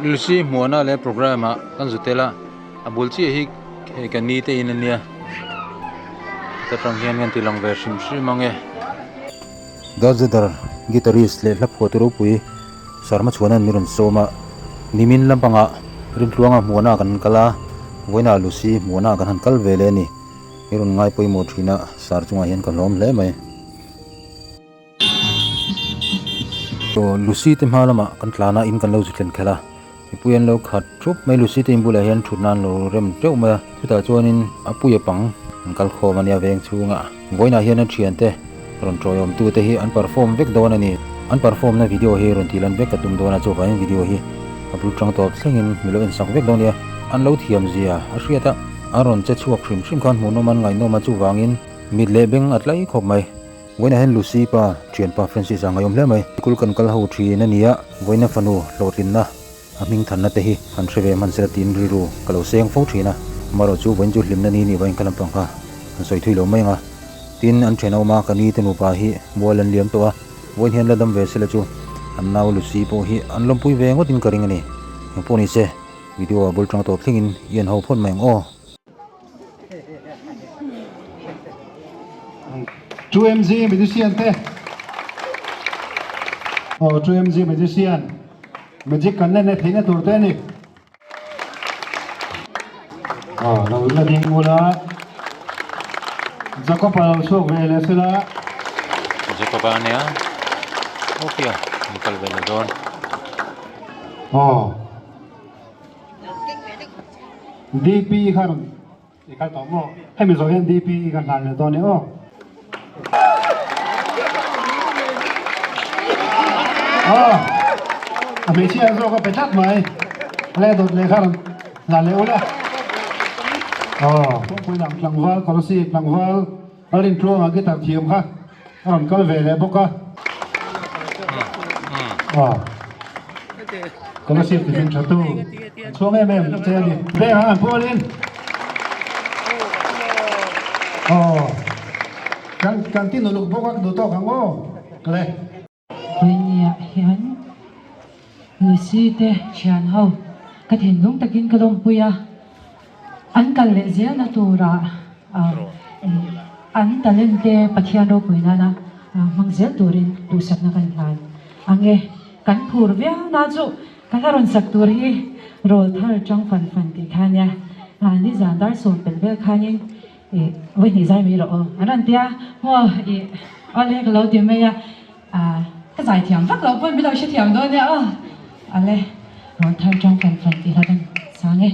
Lucy hmuahna leh programme ah kan zu tel a, a bul chiah hi hei ka ni te in a nia heta tang hian kan ti lang ve hrim hrim ang e. Darzader guitarist leh hla phuahtu ropui Sarma chhuanan min rawn sawm a, nimin lampangah Rintluanga hmuahna kan kal a, vawiinah Lucy hmuahna kan han kal ve leh a ni. I rawn ngai pawimawh thin a, sar chungah hian ka hlawm hle mai. Aw Lucy te hma lamah kan tlan a, in kan lo zu thlen khelh a, mipui an lo khat thup mai. Lucy te inbulah hian thutna an lo rem teuh mai a, chutah chuanin a puia pang an kal khawm a nia veng chhungah. Vawiinah hian an thiante rawn tawiawm tute hi an perform vek dawn a ni. An perform na video hi rawn tih lan vek ka tum dawn a, chuvangin video hi a bul tang tawp thlengin mi lo ensak vek dawn nia. An lo thiam zia a hriat a, an rawn che chhuak hrim hrim khan hmuhnawm an ngaihnawm a, chuvangin mit leh beng a tlai khawp mai. Vawiinah hian Lucy pa thianpa Francis a ngaiawm hle mai. Sikul kan kal ho thin a nia, vawiina fanu hlawhtlinna a hming thanna te hi han hre ve hman sela tiin rilru ka lo seng fo thin a. Amaherawh chu vawiin chu hlimna ni nih vawiin kha lampang kha an sawi thui lo mai ang a. Tin, an thian a awm a, ka ni te nupa hi mual an liam tawh a, vawiin hian la dam ve sela chu an nau Lucy pawh hi an lawmpui ve ngawtin ka ring a ni. Engpawh ni se, video ah bul tang tawp thlengin i en ho phawt mai ang aw. 2MZ Magician te Aw 2MZ Magician Magic kan nen theihna tur te ani Aw lo la ding ula Jacob a lo chhuak ve leh sela Jacob a ania Okay an kal ve leh dawn Aw DP kha rawn i kal tawh maw? Hemi zawh hian DP kan hlan leh dawn e aw. Aw, a hmeichhia zawk a pe tlat mai. Le dawt leh kha rawn hlan leh ula. Aw, kawngpui lam tlangval, Kolosib tlangval, Lalrintluanga guitar thiam kha a rawn kal ve leh bawk a. Aw, Kolosib ti hming tha tu an chhuang em em che a ni. Vengah an pualin aw, kan kan ti nuluk bawk a, ka duh tawk ang aw le. Vawinia hian Lucy te thian ho ka thinlung takin ka lawmpui a, an kal leh zelna turah an talent te Pathian ropui nana hmang zel turin duhsakna kan hlan ang e. Kan phur viau na chu ka hla rawn sak tur hi rawl thar tang fan fan tih kha ania, nizan dar sawm pel vel khanin Ih, vawi hnih zai mai rawh aw. An rawn ti a, maw ih, awle ka lo ti mai a, ah, ka zai thiam vak loh pawn min lo hre thiam dawn nia aw. Awle, rawn thar tang fan fan tih hla kan sang e.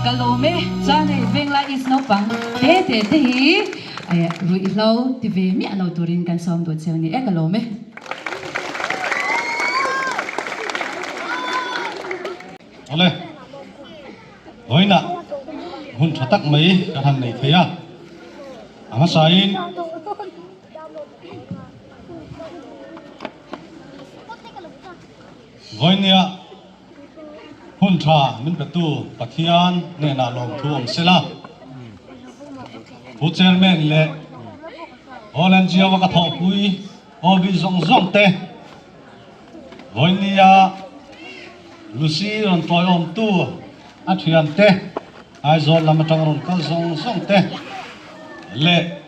Ka lawm e, chuan hei Venglai East naupang te te te hi ruihhlo ti ve miah lo turin kan sawm duh cheu ni e, ka lawm e. Awle, vawiinah hun tha tak mai kan han nei thei a, a hmasain vawinia hun tha min petu Pathian hnenah lawmthu awm sela, Pu Chairman leh All NGO a ka thawhpui OB zawng zawng te vawinia. Lucy rawn tawiawmtu a thiante Aizawl lam atang rawn kal zawng zawng te leh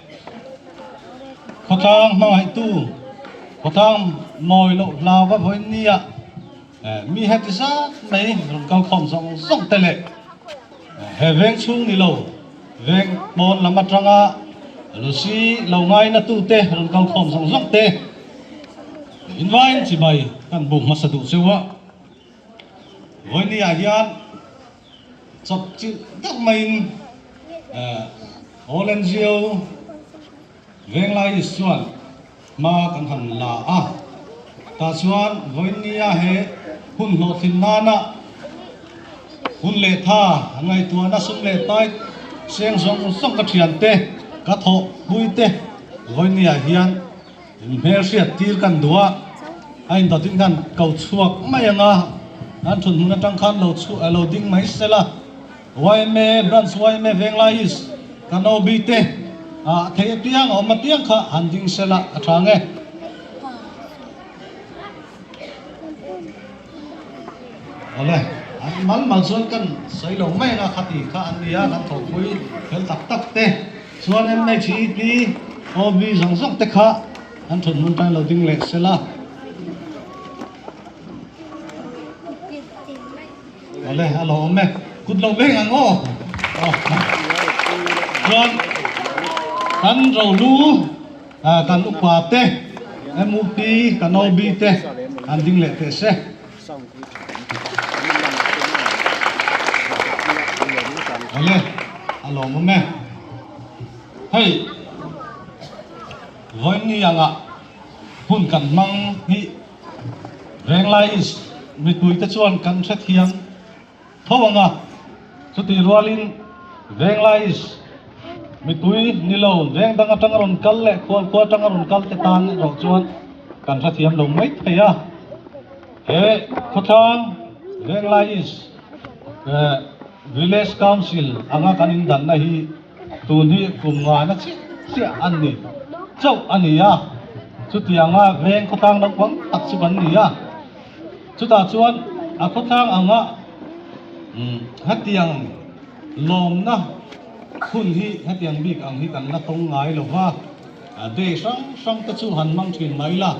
khawtlang hmangaihtu khawtlang mawi loh hlau va vawiin nia mi heti zat mai rawn kal khawm zawng zawng te leh he veng chhung ni lo veng pawn lam atanga Lucy lo ngaina tute rawn kal khawm zawng zawng te invain chibai kan buk hmasa duh cheu a vawiin niah hian. Chawp chilh deuh maiin All NGO Venglai East chuan hma kan han la a, tah chuan vawiinnia he hun hlawhtlin nana hun leh tha ngaihtuahna sum leh pai seng zawng zawng ka thiante ka thawhpui te vawiinniah hian Hmelhriat tir kan duh a, a indawtin khan ko chhuak mai ang a, an thun hmun atang khan lo chhuah lo ding mai se la, yma Branch yma Venglai East kan OB te ah thei apiang a awm apiang kha han ding se la a tha ang e. Awle, an mal mal chuan kan sawi lo mai ang a, khati kha an ni a, kan thawhpui fel tak tak te. Chuan MHEP, OB zawng zawng te kha an thut hmun tan lo ding leh se la. Awle, a lo awm e. Kut lo veng ang aw. Chuan kan rohlu kan upa te, MUP, kan OB te an ding leh teh se. Awle, a lawmawm e. Hei, vawiin anga hun kan hmang hi Venglai East mipuite chuan kan hrethiam tho ang a, chutih rualin Venglai East mipui ni lo veng dang atanga rawn kal leh khualkhua atanga rawn kal te tan erawh chuan kan hrethiam lo mai thei a. He khawthlang Venglai East Village Council anga kan indanna hi tun hi kum ngana chiah chiah a ni chauh a ni a, chutianga veng khawtlang naupang tak chu kan ni a. Chutah chuan a khawthlang anga hetiang lawmna hun hi hetiang bik ang hi kan la tawng ngai lo va, day hrang hrang te chu han hmang thin mai la,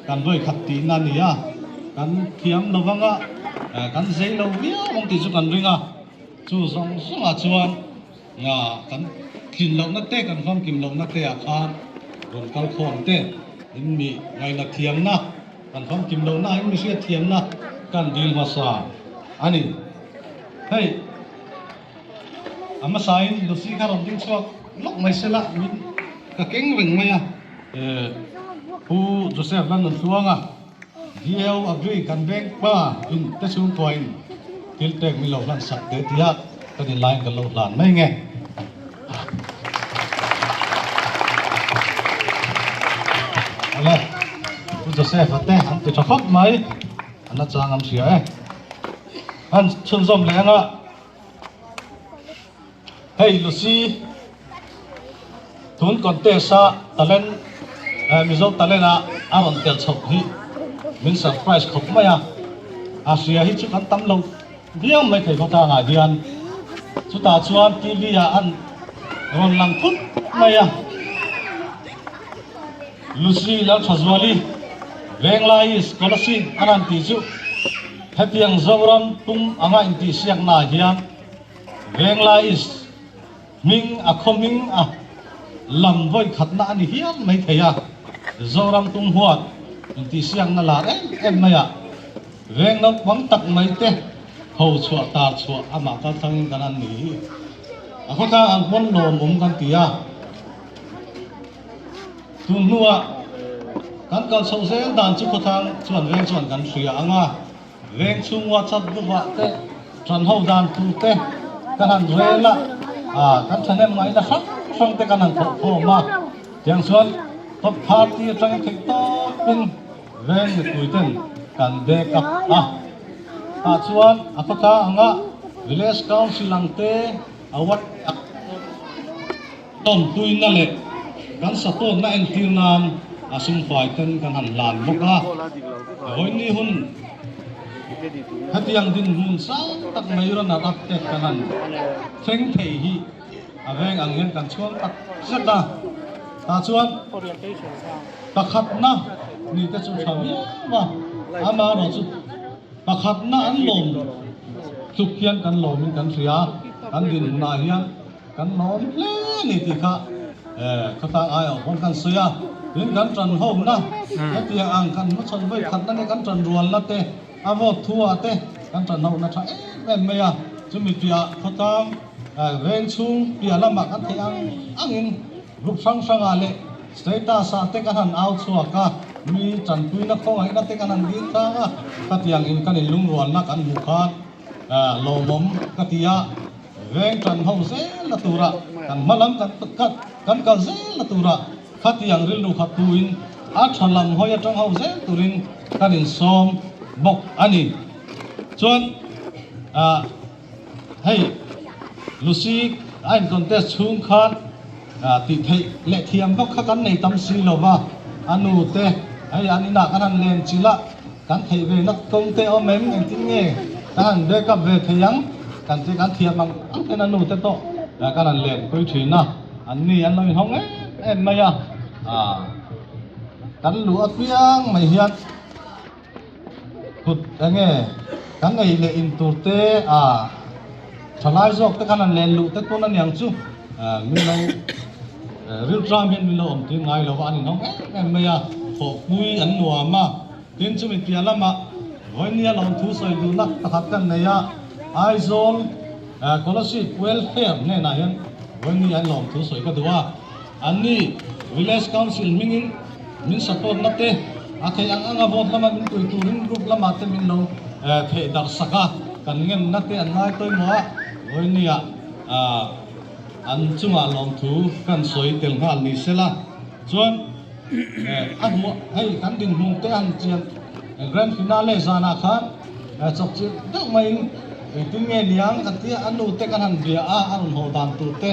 kan vawi khat tihna a ni a, kan thiam lo vanga kan zei lo viau ang tih chu kan ring a, chu zawng zawngah chuan Nga kan tlin lohna te kan famkim lohna te ah khan rawn kal khawm te in mi ngaihna thiamna kan famkim lohna ah in mi hriat thiamna kan dil hmasa a ni. Hei a hmasa in Lucy kha rawn ding chhuak lawk mai se la min ka keng reng mai a Pu Joseph Lalnuntluanga DAO Agri kan veng pa in te chhungkua in thil pek min lo hlan sak teh tia kan in laiin kan lo hlan mai nge. Awle Pu Joseph a te an ti tha khawp mai an la chang an hria e. An chhunzawm leh anga Hei Lucy tun contest a talent Mizo talent a a rawn tel chhoh hi min surprise khawp mai a, a hria hi chu kan tam lo viau mai thei khawtlang ah hian chutah chuan TV ah an rawn lang thut mai a. Lucy Lalthazuali Venglai Scholarship a rawn tih chu hetiang Zoram tum anga intihsiakna ah hian Venglai East hming a khaw hming a lam vawi khatna a ni hial mai thei a, Zoram tum huat intihsiakna lar em em mai ah veng naupang tak mai te ho chhuah tar chhuah amah kalthlangin kan an ni hi a khawtlang ang pawn lawmawm kan ti a. Tun hnuah kan kal chhoh zel dan chu khawthlang chuan veng chuan kan hria ang a, veng chhung WhatsApp group ah te ṭan ho dan tur te kan han rel a, kan ṭhahnem ngaihna hrang hrang te kan han thawh khawm a, tiang chuan top party aṭangin theih tawpin veng mipui ten kan back up a, tah chuan a khawtlang anga village council ang te a WhatsApp. Tawmpuina leh kan support-na entir nan a sumfai ten kan han hlan bawk a. Vawiin hun. Hetiang dinhmun sang tak mai runner up te kan han thleng thei hi a veng ang hian kan chhuang tak zet a. Tah chuan pakhatna ni te chu tha viau a, amaherawhchu pakhatna an lawm tluk hian kan lawmin kan hria, kan dinhmunah hian Kan lawm hle a ni tih kha khawtlang aiawh pawn kan sawi a, tin kan tan ho na hetiang ang kan hmachhawn vawi khatna te kan tan rualna te a vote thu ah te kan tan ho na tha em em mai a, chumi piah khawtlang veng chhung piah lamah kan theih ang angin group hrang hrangah leh status ah te kan han au chhuak a, mi tanpuina khawngaihna te kan han dil tlang a, khatiang in kan inlungrualna kan hmuh khan lawmawm ka ti a. Veng tan ho zel na tura kan hma lam kan kan kal zel na tura khatiang rilru khat tuin a tha lam hawi atang ho zel turin kan insawm bawk a ni. Chuan ah hei Lucy a in contest chhung khan ah tih theih leh thiam vak kha kan nei tam si lo va, a nu te hei an inah kan han len chilh a, Kan theih ve nak kawng te awm em? Engtin nge kan han back up ve thei ang? Kan che kan thiam ang ang ten a nu te pawh kan han len pui thin a, an ni an lo inhawng em em mai a, kan luh apiang mai hian kut enge kan ei leh in tur te thalai zawk te khan han len luh te pawn aniang chu min lo rilṭam hian min lo awm tir ngai lo va, an inhawng em em mai a, thawhpui an nuam a. Tin, chumi piah lamah vawinia lawmthu sawi duhna pakhat kan nei a, Aizawl Kolasib Welfare hnenah hian vawinia an lawmthu sawi ka duh a, anni Village Council hmingin min support na te, a theih ang anga vote lama min pui turin group lamah te min lo theih darh sak a, kan ngenna te an ngai pawimawh a, vawinia an chungah lawmthu kan sawi tel nghal ni sela chuan. A hmuh hei kan dinhmun te han chian grand finale zanah khan chawpchilh deuh maiin engtin nge niang kan tia a nu te kan han bia a, a rawn haw dan tur te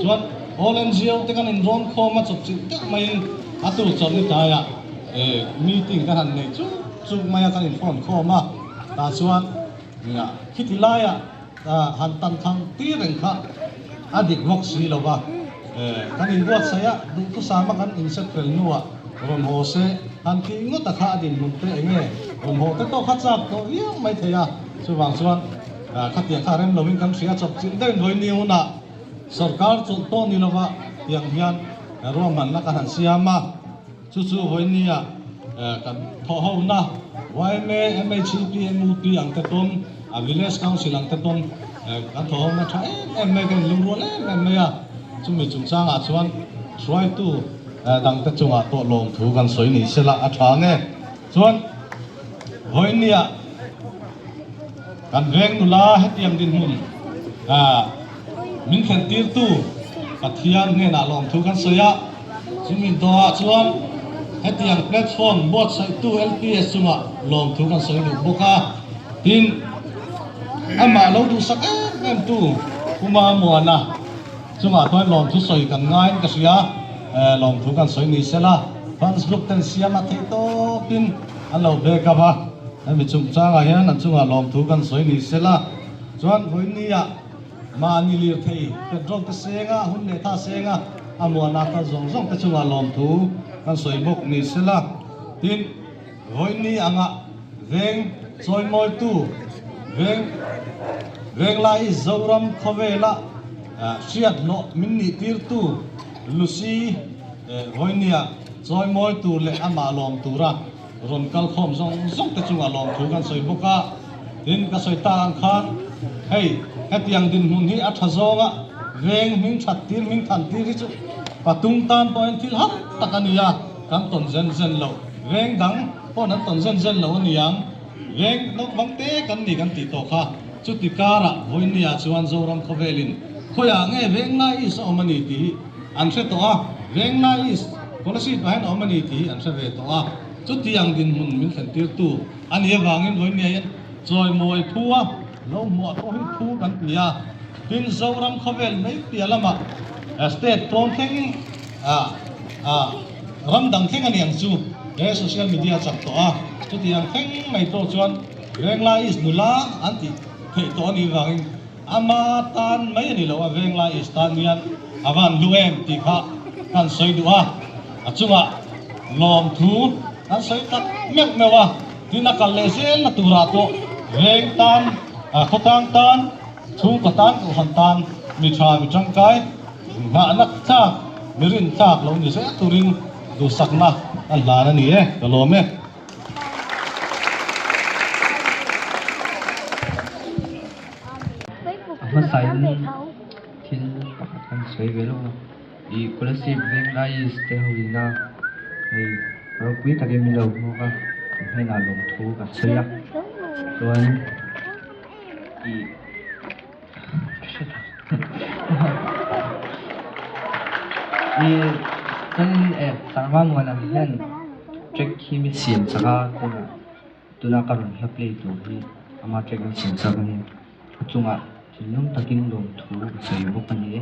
chuan all NGO te kan inrawn khawm a chawpchilh deuh maiin a tur chawlh ni tlaiah meeting kan han nei chuk chuk mai a kan inphone khawm a tah chuan khiti laiah Han tan thang tir reng kha a dik bawk si lo va, kan inbuatsaih a, duhthusama kan inset fel hnuah rawn haw se han tih ngawt a kha a dinhmun te eng nge rawn haw te tawh kha chak tawh viau mai thei a, chuvang chuan khatiang kha rem lovin kan hria chawp chilh deuhin vawi ni hunah sawrkar chawlh tawh ni lova tiang hian ruahmanna kan han siam a. Chu chu vawinia kan thawhhona yma, MHEP, MUP ang te pawn, a Village Council ang te pawn kan thawhhona tha em em mai, kan inlungrual em em mai a. Chumi chungchangah chuan hruaitu dangte chungah pawh lawmthu kan sawi ni sela a tha nge. Chuan vawinia kan veng nula hetiang dinhmun min thlentirtu Pathian hnenah lawmthu kan sawi a. Chumi dawhah chuan hetiang platform buatsaihtu LPS chungah lawmthu kan sawi duh bawk a. Tin, amah lo duhsak em em tu Pu Mamuana chungah chuan lawmthu sawi kan ngaiin ka hria. Lawmthu kan sawi ni sela, fans group ten siam a theih tawpin an lo back up a. Hemi chungchangah hian an chungah lawmthu kan sawi ni sela chuan vawinia Mahni lirthei petrol te senga hun leh tha senga a muana kal zawng zawng te chungah lawmthu kan sawi bawk ni sela. Tin, vawiinni anga veng chawimawitu veng Venglai Zoram khawvela hriat hlawh min nih tirtu Lucy vawiinnia chawimawi tur leh amah lawm tura Rawn kal khawm zawng zawng te chungah lawmthu kan sawi bawk a, tin ka sawi tak ang khan hei hetiang dinhmun hi a tha zawnga veng hming that tir hming than tir hi chu patung tan pawhin thil har tak a ni a, kan tawn zen zen lo, veng dang pawhin an tawn zen zen lo a ni ang, veng naupang te kan ni kan tih tawh kha chuti karah vawinia chuan Zoram khawvelin khawiah nge Venglai East a awm a ni tih hi an hre tawh a, Venglai East Kolasib ah hian a awm a ni tih hi an hre ve tawh a, chutiang dinhmun min thlentirtu a nih avangin vawinia hian chawimawi phu a lo hmuah pawh hi phu kan ti a, tin Zoram khawvel mai piah lamah state pawn thleng ram dang thleng a ni ang chu he social media chak tawh a, chutiang thleng mai pawh chuan. Venglai East nula an tih theih tawh a nih vangin ama tan mai a ni lo a, Venglai East tan hian a van hlu em tih kha kan sawi duh a, a chungah lawmthu kan sawi tak meuh meuh a, tin a kal leh zel na turah pawh veng tan, khawtlang tan, chhungkaw tan, kohhran tan mi tha mi tangkai nghahna tlak, mi rin tlak lo ni zel turin duhsakna a hlan a ni e, ka lawm e. A hmasain thil pakhat kan sawi ve lawk a, ih Kolasib Venglai East te ho ina hei ropui takin min lo hmuak a, an hnenah lawmthu kan sawi a, chuan ih ih chuan eh Sangha Muana hian track hi min siam chak a tunah tuna ka rawn hla play tur hi ama track min siam chak a ni a chungah thinlung takin lawmthu ka sawi bawk a ni e.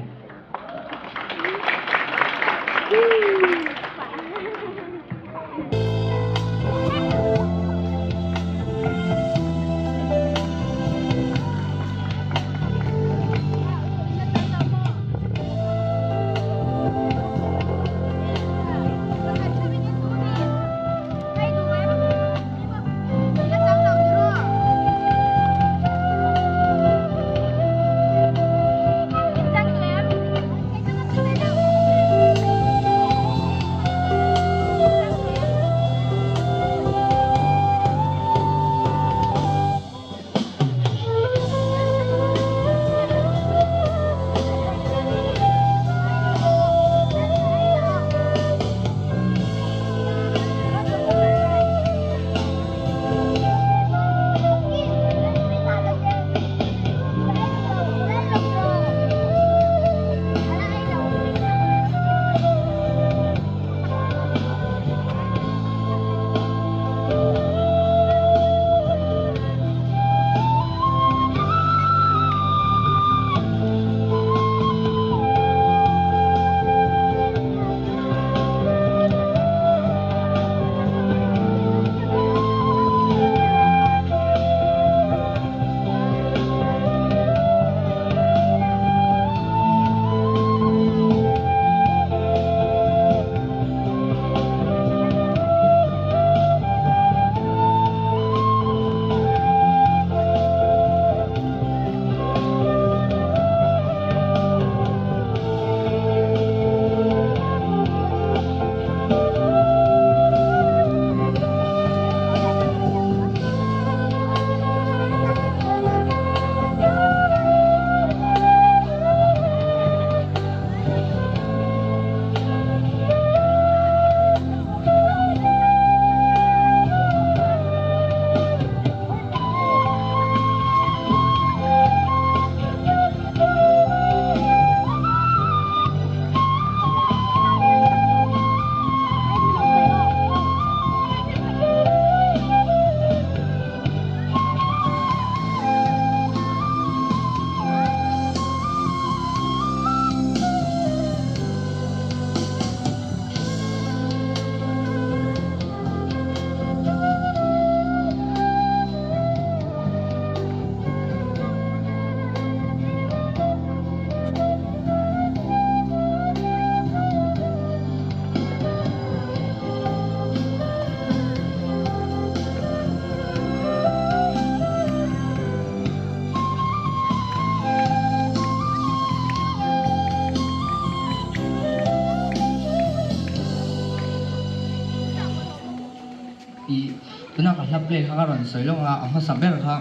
Ih tuna ka hla play kha ka rawn sawi lawk a, a hmasa ber kha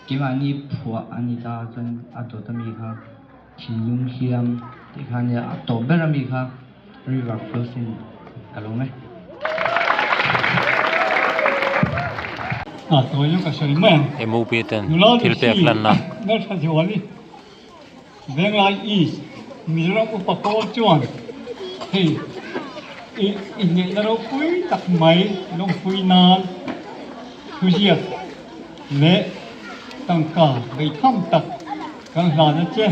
keimahni phuah a ni ta chuan a dawt ami kha thinlung hliam tih kha ania a tawp ber ami kha river crossing ka lo mai. MOP ten thil pek hlanna. Venglai East Mizoram upa pawl chuan hei i inneihna ropui tak mai lawmpui nan thuziak leh tangka beitham tak kan hlan a che.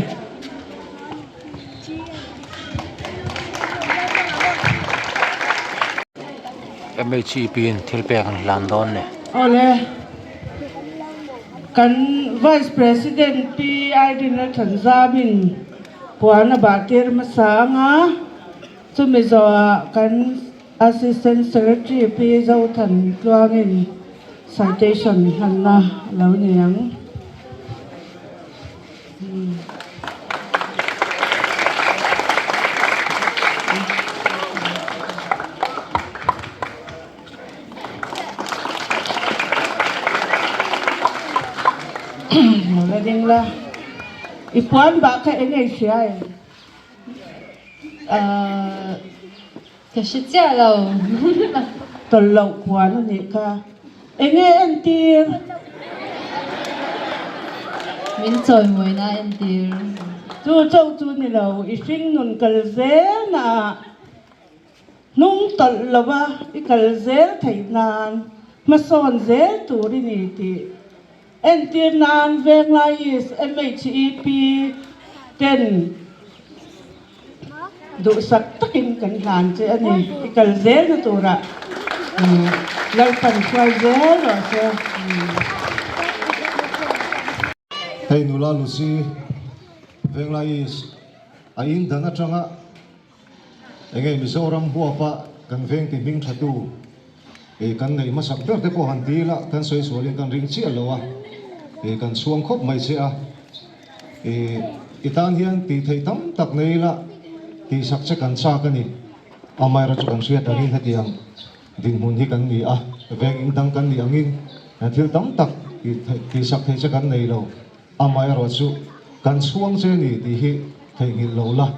MHEP in thil pek an hlan dawn ni. Awle. Kan Vice President Pi Irene Lalthanzamin puan a bah tir hmasa ang a, chumi zawhah kan Assistant Secretary Pi Zothan Tluangin citation hmanna a lo ni ang. Lo la ding la, i puan bah kha eng ei hria em? Ahh ka hre chiah lo. Tawlh loh puan a nih kha. Enge entir? Min chawimawina entir. Chu chauh chu ni lo, i hring nun kal zel naah hnung tawlh lova i kal zel theih nan hmasawn zel tur i ni tih Entir nan Venglai East MHEP ten duhsak takin kan hlan che a ni. I kal zelna turah Lalpan hruai zel rawh se. Hei nula Lucy, Venglai East a in dan atanga Enge Mizoram huapa kan veng ti hming thatu eh kan neih hmasak ber te pawh han ti ila kan sawi sualin kan ring chiah lo a, eh kan chhuang khawp mai che a, eh i tan hian tih theih tam tak nei ila tihsak che kan chak a ni. Amaherawhchu chu kan hriat angin hetiang dinhmun hi kan ni a, veng in dang kan nih angin thil tam tak tihsak theih che kan nei lo. Amaherawhchu kan chhuang che ni tih hi theihnghilh lo la.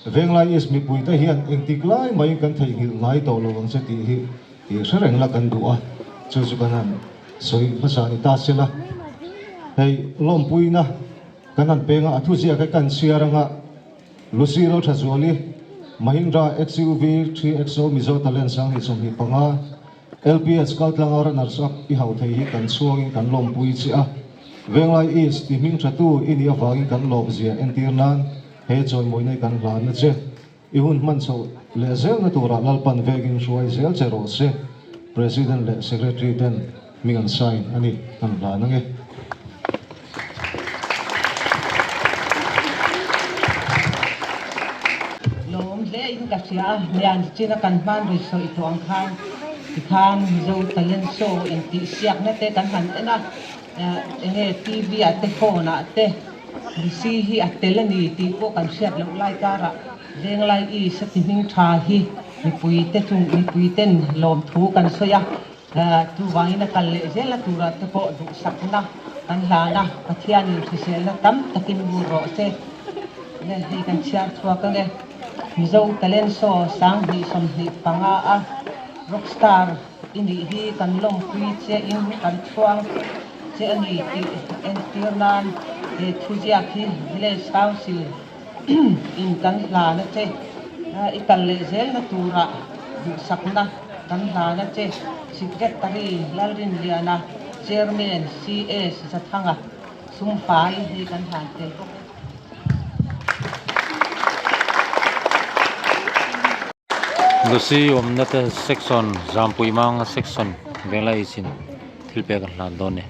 Venglai East mipuite hian engtik lai maiin kan theihnghilh ngai tawh lo ang che tih hi i hre reng la kan duh a, chu chu kan han sawi hmasa ni ta se la. Hei lawmpuina kan han peng a, a thuziak hi kan chhiar anga Lucy Rothazuali, Mahindra XUV 3XO Mizo Talent 2025, LPS kaltlanga runners up i hauh thei hi kan chhuangin kan lawmpui che a, Venglai East ti hming thatu i nih avangin kan lawmzia entir nan he chawimawina i kan hlan a che. I hun hman chhoh leh zelna turah Lalpan vengin hruai zel che rawh se. President leh Secretary ten hming an sign a ni, kan hlan ange. Lawm hle in ka hria a, Lian china kan hman ri sawi tawh ang khan tikhan Mizo Talent Show intihsiakna te kan han en a, enge TV ah te phone ah te Lucy hi a tel a ni tih pawh kan hriat loh lai karah Venglai East a ti hming tha hi mipui te chung mipui ten lawmthu kan sawi a. Chuvangin a kal leh zel a turah te pawh duhsakna kan hlan a, Pathianin hriselna tam takin vur rawh se. Le hei kan chhiar chhuak ang e. Mizo Talent Show 2025 a Rockstar i nih hi kan lawmpui che in kan chhuang che a ni tih entir nan he thuziak hi Village Council in kan hlan a che. I kal leh zelna turah duhsakna kan hlan a che. Secretary Lalrinliana, Chairman CS Zathanga Sumfai hi kan hlan tel bawk e. Lucy awmna te section Zampui Manga section Vengla East in thil pek an hlan dawn a ni.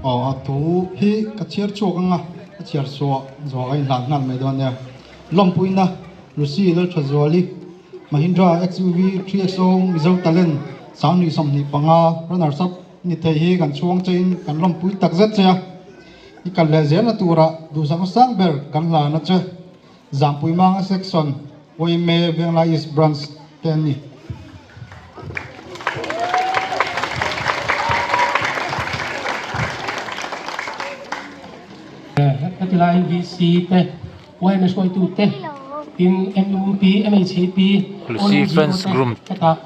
Aw a thu hi ka chhiar chhuak anga ka chhiar chhuah zawh a inhlan nghal mai dawn nia. Lawmpuina Lucy Lalthazuali Mahindra XUV 3XO Mizo Talent 2025 runners up ni thei hi kan chhuang chein kan lawmpui tak zet che a. I kal leh zelna turah duhsakna sang ber kan hlan a che. Zampui Manga Section YMA Venglai East Branch te an ni. Hetilai VC te, YMA hruaitu te, tin MUP, MHAP, Lucy all NGO Fans te Group. hetah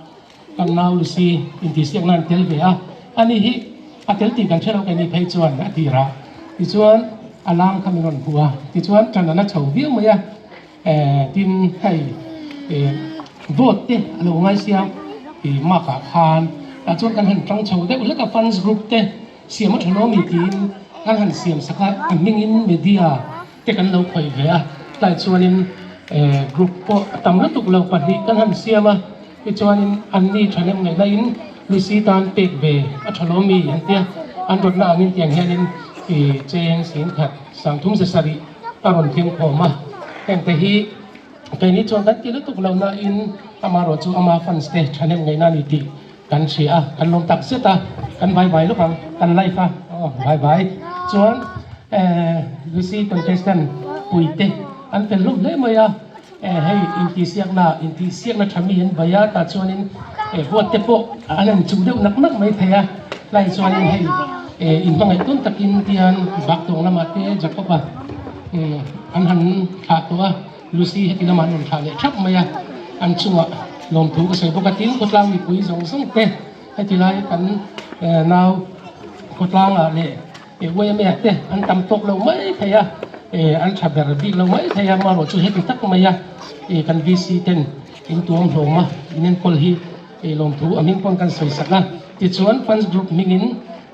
kan nau Lucy intihsiakna an tel ve a. Ani hi a tel tih kan hre lo keini phei chuan a tir a. Tichuan a lam kha min rawn hmu a, tichuan ṭan a la chho viau mai a. Tin hei vote te a lo ngai sia i mark ah khan tah chuan kan han tang chho deuh hlek a fans group te siam a tha lo ami tiin kan han siam sak a a hmingin media te kan lo khawih ve a tlai chuanin group pawh a tam lutuk lo pahnih kan han siam a tichuanin anni thahnem ngaihna in Lucy tan pek ve a tha lo ami an tia. An rawtna angin tiang hianin ih cheng singkhat sangthum zasarih a rawn thleng khawm a. Hengte hi keini chuan kan ti lutuk lo nain amaherawh chu ama fans te thahnem ngaihna a ni tih kan hria a, kan lawm tak zet a, kan vai vai lawk ang, kan live a, aw vai vai chuan eh Lucy contestant puite an fel hlawm hle mai a. Eh hei intihsiakna intihsiakna tha mi an bai a tah chuanin eh huat te pawh an han chuh deuh nak nak mai thei a tlai chuanin hei eh inhmangaih tawn takin tian Baktawng lamah te Jacob-a umm an han thlah tawh a Lucy heti lamah an rawn thlah leh thap mai a an chungah lawmthu ka sawi bawk a tin khawtlang mipui zawng zawng te heti lai kan eh nau khawtlangah leh Eh uaia te an tam tawk lo mai thei a, eh an tha ber bik lo mai thei a, amaherawh chu heti tak mai a eh kan VC ten in tuam hlawm a, in enkawl hi eh lawmthu a hming pawn kan sawi sak a, tichuan fans group hmingin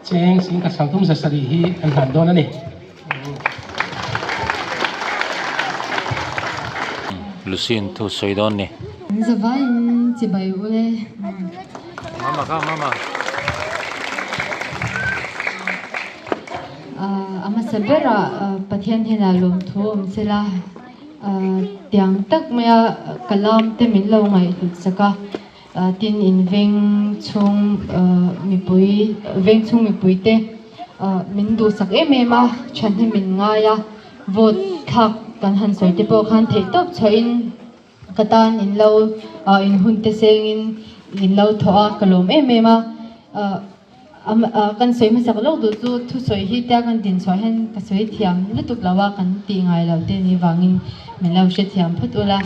cheng singkhat sangthum zasarih hi an hlan dawn a ni. Lucy in thu sawi dawn ni. Zavaiin chibai ule. Mama kha mama. A hmasa berah Pathian hnenah lawmthu awm sela tiang tak maia ka lam te min lo ngaihhlut sak a, tin in veng chhung mipui veng chhung mipui te min duhsak em em a, thahnem min ngai a, vote thlak kan han sawi te pawh khan theihtawp chhuahin Ka tan in lo in hun te sengin in lo thawh a, ka lawm em em a. Kan sawi hmasak lawk duh chu thusawi hi tia kan din chhuah hian ka sawi thiam lutuk lo a, kan tih ngai lo te ni vangin min lo hrethiam phawt ula.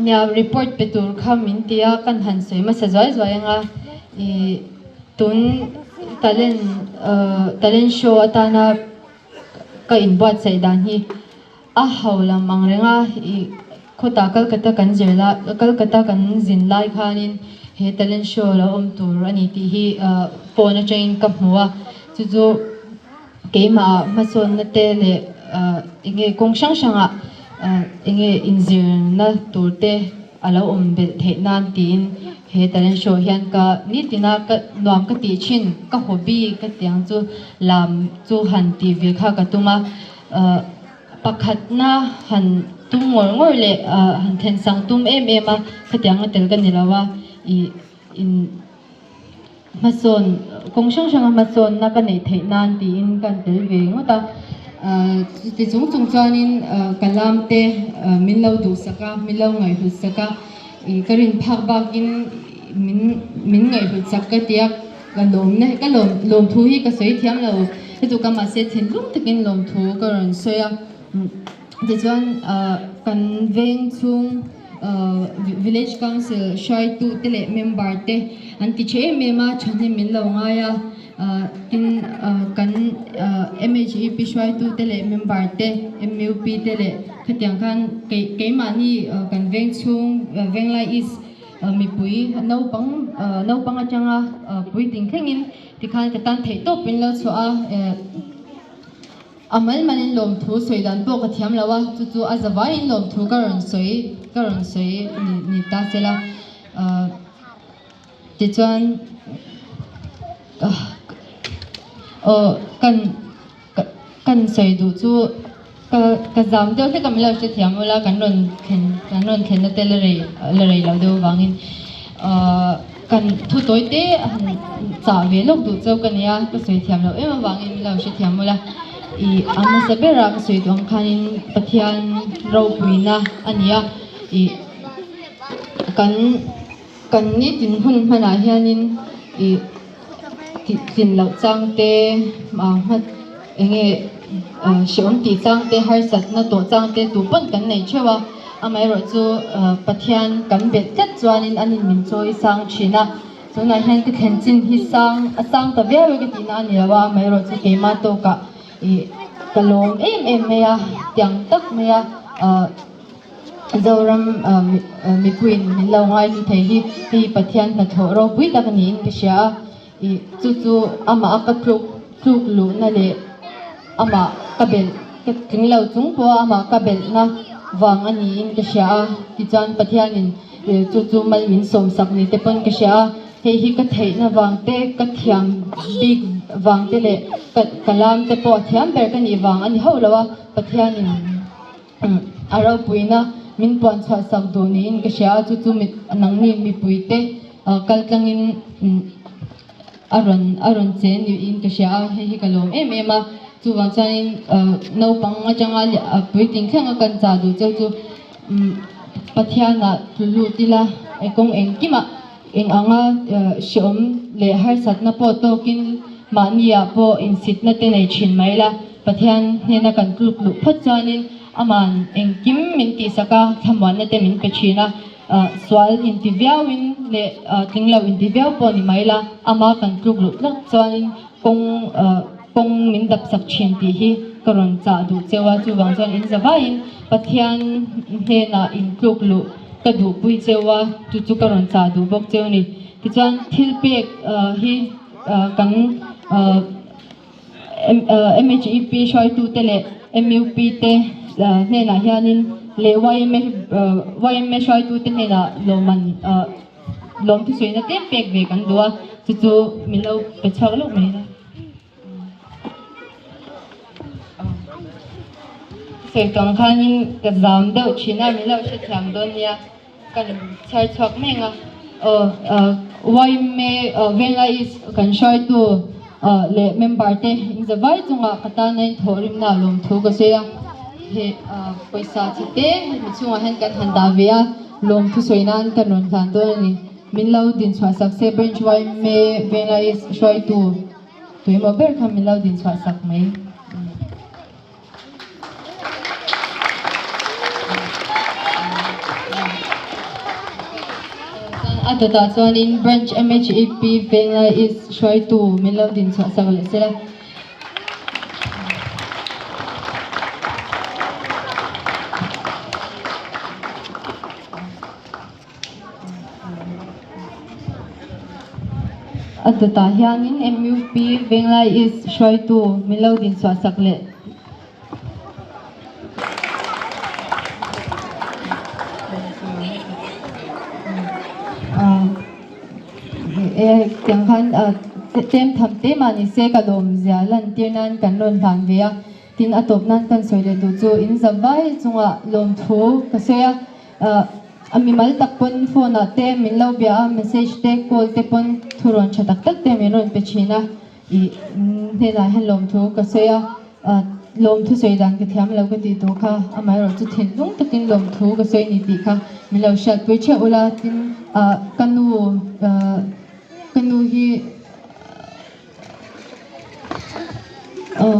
Nia report pe tur kha min ti a, kan han sawi hmasa zuai zuai anga ih tun talent talent show atana ka inbuatsaih dan hi A ho lam ang reng a, ih khawtah Calcutta kan zir lai, Calcutta kan zin lai khanin he talent show lo awm tur a ni tih hi phone atangin ka hmu a, chu chu keimah hmasawnna te leh eng nge kawng hrang hrangah eng nge inzirna tur te a lo awm belh theih nan tiin he talent show hian ka nitina ka nuam ka tih thin, ka hobby ka tiang chu lam chu han tih ve kha ka tum a. Pakhatna han tum ngawr ngawr leh han then sang tum em em a, khatiang a tel ka ni lo a, ih in hmasawn kawng hrang hrang a hmasawnna ka neih theih nan tiin ka han tel ve ngawt a, chuti chung chung chuanin ka lam te min lo duhsak a, min lo ngaihhlut sak a, ih ka rin phak bakin min min ngaihhlut sak ka ti a. Ka lawmna ka lawm lawmthu hi ka sawi thiam lo lutuk a mahse thinlung takin lawmthu ka rawn sawi a tichuan ah kan veng chhung ah village council hruaitu te leh member te an ti tha em em a thahnem min lo ngai a ah tin ah kan ah M_H_E_P hruaitu te leh member te M_U_P te leh khatiang khan kei keimahni kan veng chhung Venglai East. Mipui naupang naupang atanga puitling thlengin tikhan ka tan theih tawp in lo chhuah a, a mal malin lawmthu sawi dan pawh ka thiam lo a, chu chu a zavaiin lawmthu ka rawn sawi ka rawn sawi ni ta sela tichuan aw kan. Kan sawi duh chu ka ka zam deuh hlek a min lo hrethiam ula kan rawn thlen kan rawn thlenna te la rei la rei lo deuh avangin ahh kan thu tawi te a han chah ve lawk duh chauh ka nia ka sawi thiam loh em avangin min lo hrethiam ula ih a hmasa bera ka sawi duh ang khanin Pathian ropuina a ni a ih kan kan nitin hun hmanah hianin ih. Tih tlin loh chang te, hma eng nge hrehawm tih chang te, harsatna tawh chang te tu pawn kan nei theuh a, amaherawhchu Pathian kan belh tlat chuanin an in min chawi sang thin a, tunah hian ka thlen chin hi sang a sang ta viau e ka tihna a ni lo a, amaherawhchu keimah tawkah ih ka lawm em em mai a, tiang tak mai a. Zoram mipuiin min lo ngaihlu thei hi hei Pathian hnathawh ropui tak niin ka hria a, ih chu chu amah a ka tluk tluk luhna leh amah ka belh ka tling lo chung pawha amah ka belhna vang a niin ka hria a, tichuan Pathianin chu chu mal min sawmsak ni te pawn ka hria a. Hei hi ka theihna vang te, ka thiam bik vang te leh ka ka lam te pawh a thiam ber ka nih vang a ni hauh lo a, Pathianin a ropuina min puan chhuah sak duh niin ka hria a, chu chu nangni mipui te kal tlangin a rawn a rawn che niin ka hria a, hei hi ka lawm em em a, chuvang chuanin naupang atanga puitling thlenga kan chah duh cheu chu Pathianah tlu lut ila kawng engkimah Eng anga hreawm leh harsatna pawh tawkin mahniah pawh insitna te nei thin mai la, Pathian hnena kan tluk luh phawt chuanin Aman engkim min tihsak a, thlamuanna te min pe thin a, sual inti viauin leh tling lo inti viau pawh ni mai la, Ama kan tluk luh tlat chuanin kawng kawng min dapsak thin tih hi ka rawn chah duh cheu a, chuvang chuan in zavaiin Pathian hnenah intluk luh ka duhpui cheu a, chu chu ka rawn chah duh bawk cheu a ni. Tichuan thil pek hi kan MHEP hruaitute leh MUP te hnenah hianin leh yma yma hruaitute hnenah lawmman lawmthusawiina tlem pek ve kan duh a, chu chu min lo pe chhuak lawk mai la. Sawi tawng khanin ka zam deuh thin a, min lo hrethiam dawn nia, ka chhiar chhuak mai ang a. Aw yma Venglai East kan hruaitu leh member te in za vai chungah ka tana in thawhrimna a lawmthu ka sawi a, he pawisa chi te hemi chungah hian kan han dah ve a, lawmthu sawi nan kan rawn hlan dawn a ni. Min lo din chhuah sak se Branch yma Venglai East hruaitu. Tuimaw ber kha min lo din chhuah sak mai. A dawtah chuanin Branch MHEP Venglai East hruaitu min lo din chhuah sak leh sela. A dawtah hianin MUP Venglai East hruaitu min lo din chhuah sak leh. Tiang khan tlem tham te mah ni se ka lawm zia lan tir nan kan rawn hlan ve a, tin a tawp nan kan sawi leh duh chu in za vai chungah lawmthu ka sawi a. A mimal tak pawn phone ah te min lo bia a, message te call te pawn thurawn tha tak tak te min rawn pe thin a, ih hnenah hian lawmthu ka sawi a, lawmthu sawi dan ka thiam lo ka tih tur kha amaherawh chu thinlung takin lawmthu ka sawi ni tih kha min lo hriatpui theuh ula, tin ka nu ka nu hi. Aw,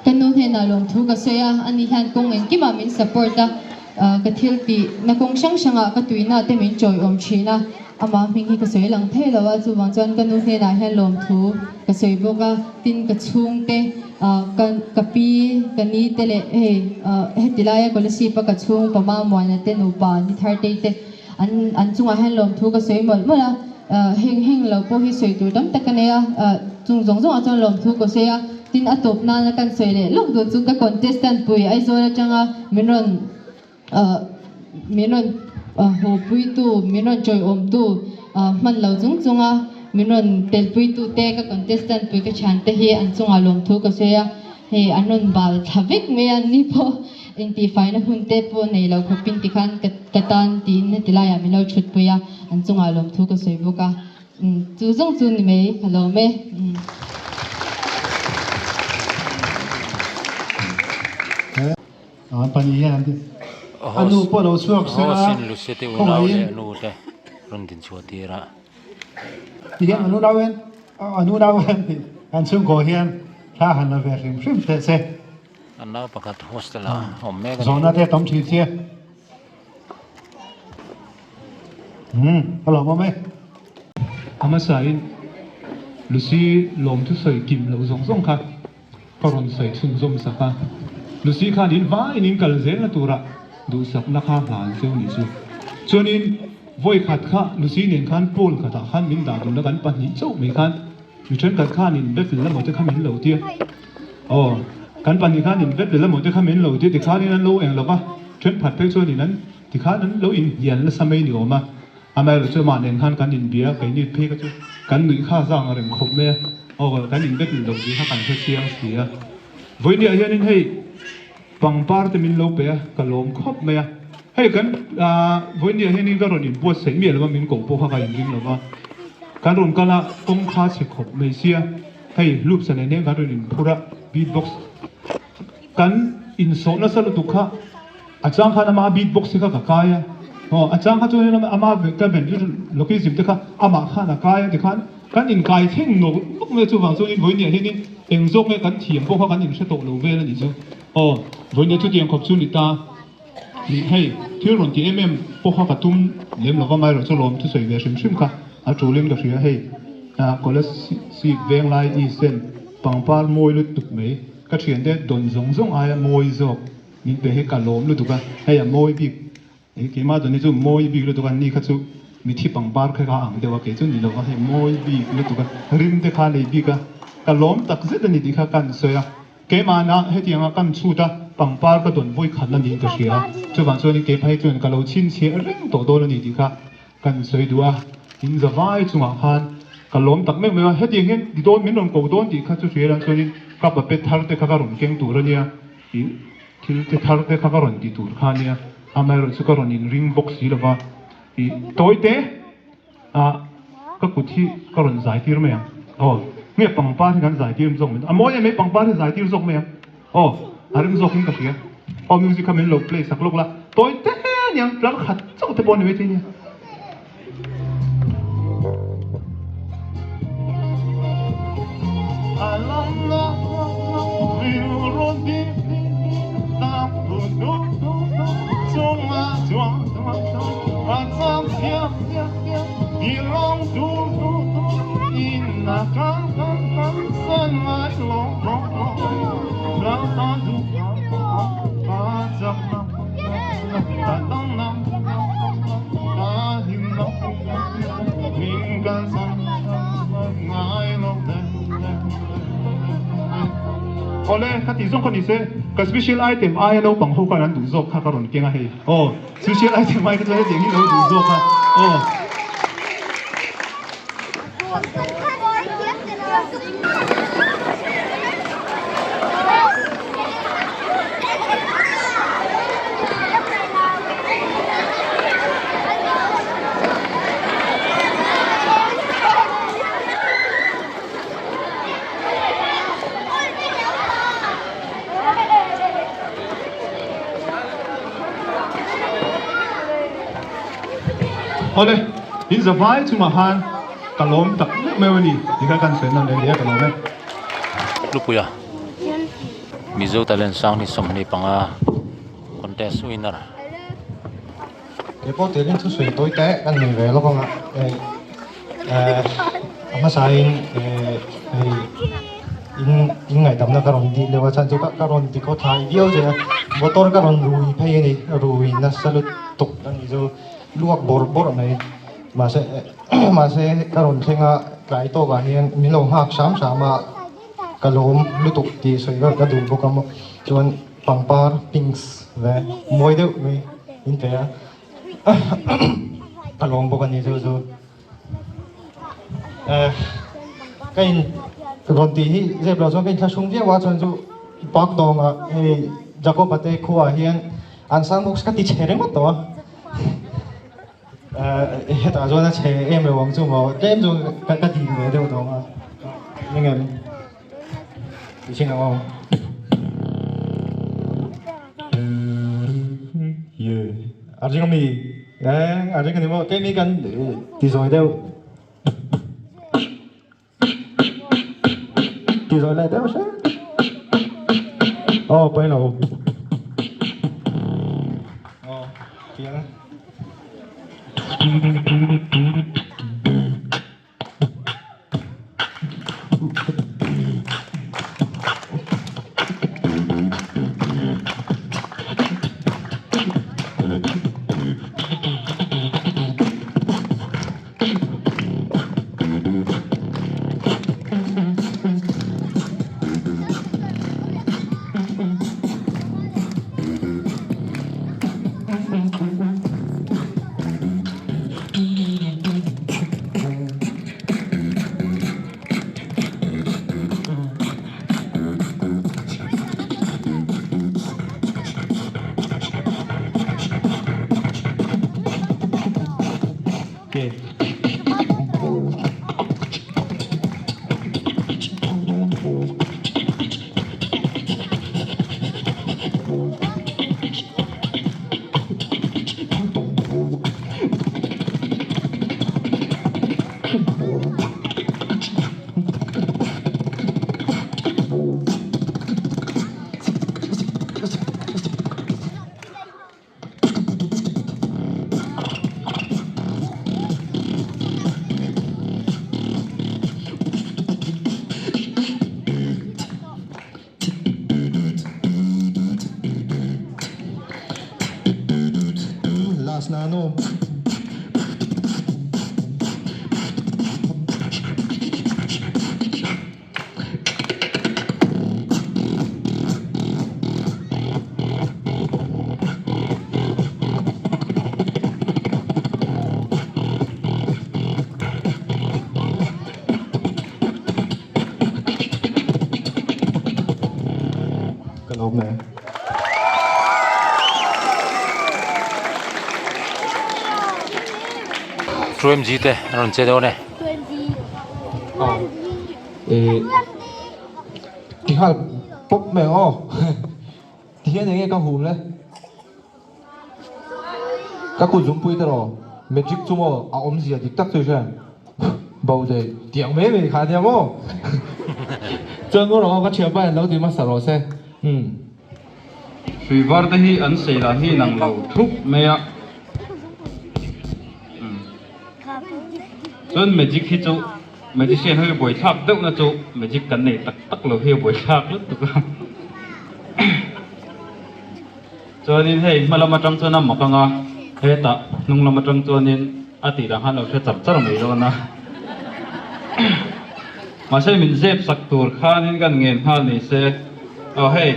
ka nu hnenah lawmthu ka sawi a, ani hian kawng engkimah min support a, ka thil tih na kawng hrang hrangah ka tuina te min chawiawm thin a, amah hming hi ka sawi lang thei lo a, chuvang chuan ka nu hnenah hian lawmthu ka sawi bawk a, tin ka chhungte ka ka pi ka ni te leh hei heti laia Kolasib a ka chhung pama Muana te nupa ni thar tei te an an chungah hian lawmthu ka sawi mawlh mawlh a. Heng heng lo pawh hi sawi tur tam tak ka nei a, chung zawng zawngah chuan lawmthu ka sawi a, tin a tawp nana kan sawi leh lawk duh chu ka contestant pui Aizawl atanga min rawn min rawn haw puitu, min rawn chawiawmtu hman lo chung chunga min rawn telpuitu te ka contestant pui ka thiante hi an chungah lawmthu ka sawi a, hei an rawn bal thla vek mai a, ni pawh intihfaina hun te pawh nei lo khawpin tikhan ka Ka tan tiin heti laiah min lo thutpui a, an chungah lawmthu ka sawi bawk a, chu zawng chu ni mai ka lawm e. An pahnih hian an ti a nu pawh lo chhuak se la Hosin Lucy te unau leh a nu te rawn din chhuah tir a. Ti hian an unau hian an unau hian an chhungkaw hian thla han la ve hrim hrim teh se. An nau pakhat hostel ah awm mek a ni. Zawhna te a tam thin sia. Umm ka lawm awm e. A hmasain Lucy lawmthu sawi kim loh zawng zawng kha ka rawn sawi chhunzawm sak a. Lucy khan in vaiin in kal zelna tura duhsakna kha hlan cheu nih chu. Chuanin vawi khat kha Lucy nen khan pawl khatah khan min dah dun a kan pahnih chauh mai khan Mi thenkhat khan in battle emaw te kha min lo tia. Aw, kan pahnih khan in battle emaw te kha min lo tia tikhan in an lo eng lova, thenkhat phei chuan in an tikhan an lo inhnial nasa mai ni awm a. Amaherawhchu chu amah nen khan kan inbia, keini phei kha chu kan nuih kha zang a rem khawp mai a, aw kan in battle loh zia kha kan hre chiang si a. Vawinia hianin hei pangpar te min lo pe a, ka lawm khawp mai a. Hei kan vawinia hianin ka rawn inbuatsaih miah lo va, min koh pawh kha ka inring lo va. Kan rawn kal a, kawng kha chhe khawp mai sia, hei hlupsa nen hian kan rawn inphur a, beat box kan insawh nasa lutuk kha a chang khan ama beat box te kha ka kai a, aw a chang kha chuan ama ka ventriloquism te kha amah khan a kai a tikhan kan inkai thleng nawk nawk mai a, chuvang chuanin vawinia hianin eng zawk nge kan thiam pawh kha kan inhre tawh lo vel a nih chu, aw vawinia chutiang khawp chu ni ta. Ih hei, thil rawn ti em em pawh kha ka tum lem lova mai erawh chu lawm thusawi ve hrim hrim kha a tulin ka hria hei college seat venglai i sen pangpar mawi lutuk mai ka thiante dawn zawng zawng aia mawi zawk min pe hi ka lawm lutuk a hei a mawi bik keimah dawn hi chu mawi bik lutuk a ni kha chu mithi pangpar kha kha ang deuh a kei chu ni lova hei mawi bik lutuk a rim te kha nei bik a ka lawm tak zet a ni tih kha ka han sawi a. Keimahna hetianga kan chhut a, pangpar ka dawn vawi khat a niin ka hria. Chuvang chuanin kei phei chuan ka lo chhinchhiah reng tawh dawn a ni tih kha kan sawi duh a. In zavai chungah khan ka lawm tak meuh meuh a, hetiang hian ti dawn min rawn ko dawn tih kha chu hria lang chuanin ka puppet thar te kha ka rawn keng tur a nia, ih thil te thar te kha ka rawn ti tur kha a nia, amaherawhchu ka rawn inring bawk si lova, ih tawi te. Ah, ka kut hi ka rawn zai tir mai ang. Aw, nge pangpar hi kan zai tir zawk mai. A mawi em mai pangpar hi zai tir zawk mai ang. Aw, a rem zawkin ka hria. Aw, music kha min lo play sak lawk la. Tawi te aniang, tlar khat chauh te pawh a ni maithei nia. Awle, ka tih zawng kha ni se, ka special item aia naupang ho khan an duh zawk kha ka rawn keng a hei. Aw, special item ai kha chuan hetiang hi lo duh zawk a, aw. Awle, in zavai chungah khan ka lawm tak meuh meuh a ni tih kha kan sawi nawn leh hle a ka lawm e. Hlupuia Mizo Talent Sang ni 25 contest winner. Kei pawh tel in thusawi tawi te kan nei ve lawk ang a, eh a hmasa in eh hei in in ngaihdamna ka rawn dil deuh a chhan chu ka rawn ti khaw thlai viau che a motor ka rawn rui phei a ni rui nasa lutuk a ni chu luak bawrh bawrh mai mahse mahse ka rawn thleng a tlai tawk ah hian min lo nghak hram hram a ka lawm lutuk tih sawi vel ka duh bawk a maw chuan. Pangpar pinks ve mawi deuh mai in pe a ka lawm bawk a ni chu chu eh ka in rawn tih hi zep lo chuan ka inthlahrung viau a chuan chu park dawngah hei Jacob-a te khuaah hian an sound box ka ti chhe ringawt tawh a eh hetah chuan a chhe em lo ang chu maw tlem chu ka dil ve deuh tawh ang a eng em. A ring ami eh a ring ani maw keimi kan ti zawi deuh ti zawi leh deuh hret aw pawi lo aw tiang. maw? Ka lawm e. True MG te an rawn che dawn e. Eh, ti nghal pawp mai ang aw. Ti hian enge ka hum le? Ka kut zungpui te rawh magic chu maw a awmzia dik tak chu i hria bo daih tiang mai mai kha ania maw chuan maw rawh aw ka thianpa in lo ti hmasa rawh se umm. Hrui var te hi an sei dan hi inang lo thup mai a chuan magic hi chu magician ho hi buaithlak deuh na chu magic kan nei tak tak lo hi a buaithlak lutuk a. Chuanin hei hma lam atang chuan a mak ang a, hetah hnung lam atang chuanin a tih dang khan lo hre char char mai dawn a. Mahse min zep sak tur khanin kan ngen nghal ni se, aw hei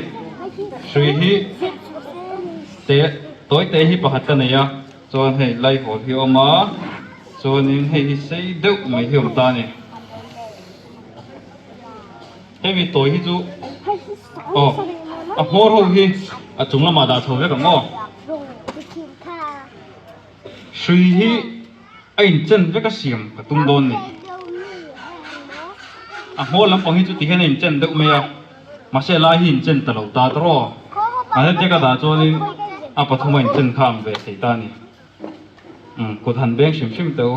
hrui hi te tawi te hi pakhat ka nei a, chuan hei laihawl hi a awm a, chuanin hei hi sei deuh mai hi a awm ta a ni. Hemi tawi hi chu aw a hmawr ho hi a chung lamah dah chho vek ang aw. Hrui hi a inchen vek a siam ka tum dawn ni. A hmawr lampang hi chu ti hian a inchen deuh mai a, mahse lai hi inchen ta lo ta tawrh aw. Mahse tia ka dah chuanin a pathum a inchen kha ang ve thei ta a ni. Kut han beng hrim hrim teh u.